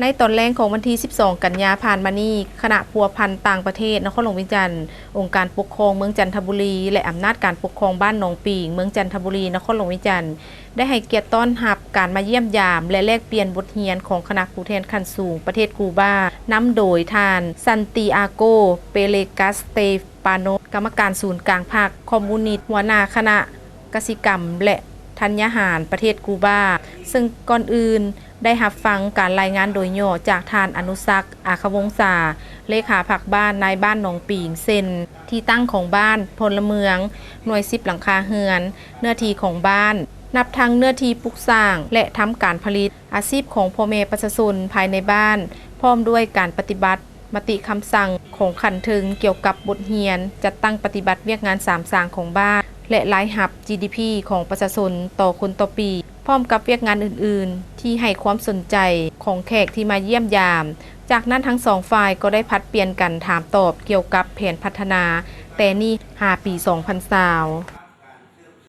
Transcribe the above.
ໃນຕອນແລງຂອງວັນທີສິບສອງ ກັນຍາຜ່ານມານີ້, ຄະນະພົວພັນຕ່າງປະເທດນະຄອນຫຼວງວຽງຈັນ, ອົງການປົກຄອງເມືອງຈັນທະບູລີ ແລະ ອຳນາດການປົກຄອງບ້ານໜອງປີງ ເມືອງຈັນທະບູລີ ນະຄອນຫຼວງວຽງຈັນ ໄດ້ໃຫ້ກຽດຕ້ອນຮັບການມາຢ້ຽມຢາມ ແລະ ແລກປ່ຽນບົດຮຽນຂອງຄະນະຜູ້ແທນຂັ້ນສູງປະເທດກູບາ, ນຳໂດຍທ່ານ ຊັນຕີອາໂກ ເປເລກັສ ເຕຟາໂນ ກຳມະການສູນກາງພັກຄອມມູນິດ, ຫົວໜ້າຄະນະກະສິກຳ ແລະ ທັນຍາຫານປະເທດກູບາ, ເຊິ່ງກ່ອນອື່ນໄດ້ຮັບຟັງການລາຍງານໂດຍຫຍໍ້ຈາກທ່ານ ອະນຸສັກ ອາຄະວົງສາ ເລຂາພັກບ້ານ ນາຍບ້ານໜອງປີງ ເຊັ່ນ: ທີ່ຕັ້ງຂອງບ້ານ, ພົນລະເມືອງ, ໜ່ວຍສິບຫຼັງຄາເຮືອນ, ເນື້ອທີ່ຂອງບ້ານ, ນັບທັງເນື້ອທີ່ປຸກສ້າງ ແລະ ທຳການຜະລິດ, ອາຊີບຂອງພໍ່ແມ່ປະຊາຊົນພາຍໃນບ້ານ, ພ້ອມດ້ວຍການປະຕິບັດມະຕິຄຳສັ່ງຂອງຂັ້ນເທິງກ່ຽວກັບບົດຮຽນຈັດຕັ້ງປະຕິບັດວຽກງານສາມສ້າງຂອງບ້ານ ແລະ ລາຍຮັບ ຈີດີພີ ຂອງປະຊາຊົນຕໍ່ຄົນຕໍ່ປີ, ພ້ອມກັບວຽກງານອື່ນໆ ທີ່ໃຫ້ຄວາມສົນໃຈຂອງແຂກທີ່ມາຢ້ຽມຢາມ. ຈາກນັ້ນທັງສອງຝ່າຍກໍໄດ້ຜັດປ່ຽນກັນຖາມຕອບກ່ຽວກັບແຜນພັດທະນາແຕ່ນີ້ຫາປີສອງພັນຊາວ.